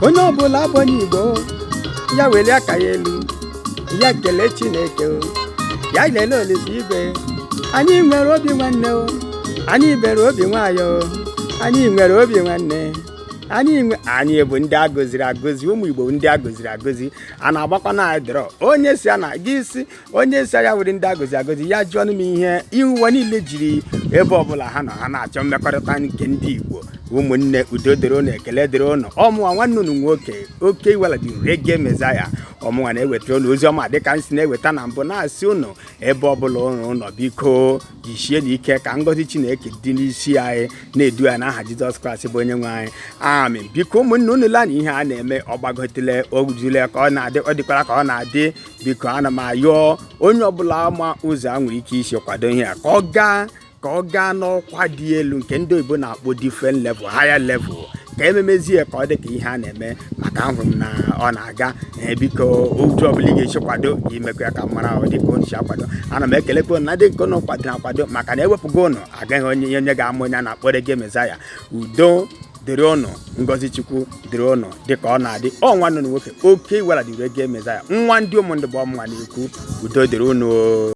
Onye ọbụla bụ onye Igbo, ya welie aka ya elu, ya kelee Chineke o, ya lelee Olise igwe. Anyị nwere obi nwanne o, anyị nwere obi nwayọ o, anyị nwere obi nwanne. Anyị nwe, anyị bụ ndị a gọziri agọzi. Ụmụ Igbo, ndị a gọziri agọzi. A na-agbakwa na anyị dọrọ onye si a na gị si onye si ya were ndị a gọziri agọzi ya jụọ m ihe iwu niile jiri ebe ọbụla ha nọ, ha na-achọ mmekọrịta nke ndị Igbo. Ụmụnne, udo dịrị ụnụ, ekele dịrị ụnụ. Ọmụnwa, nwanne unu nwoke, Oke Iwela the Reggae Messiah, ọmụnwa na-ewetara ụnụ ozi ọma dịka m si na-eweta na mbụ, na-asị ụnụ ebe ọbụla ụnụ nọ, biko jisie n'ike ka ngọzi Chineke dị n'isi anyị, na-edu ya n'aha Jizọs Kraịst bụ onye nwe anyị, amen. Biko ụmụnne, unu laa na ihe a na-eme ọ gbagotele ojule ka ọ na-adị, ọ dịkwara ka ọ na-adị. Biko, ana m ayọ onye ọbụla ma ụzọ a nwere ike isi kwado ihe a ka ọ gaa n'ọkwa dị elu nke ndị oyibo na-akpọ different level, higher level, ka ememezie ka ọ dị ka ihe a na-eme, maka ahụrụ m na ọ na-aga. Ee, biko, otu ọbụla ị ga-esi kwado, imekwa ya ka m mara ọ dị ka unu si akwado. Ana m ekelekwa unu na dị nke unu kwadoro akwado, maka na ewepụgo unu, agaghị onye ga-ama onye a na-akpọ Reggae Messiah. Udo dịrị ụnụ, ngọzi Chukwu dịrị ụnụ dịka ọ na-adị. Ọ nwanne unu nwoke, Oke Iwela the Reggae Messiah, nwa ndị ụmụndụ bụ ọmụnwa na-ekwu. Udo dịrị unu o.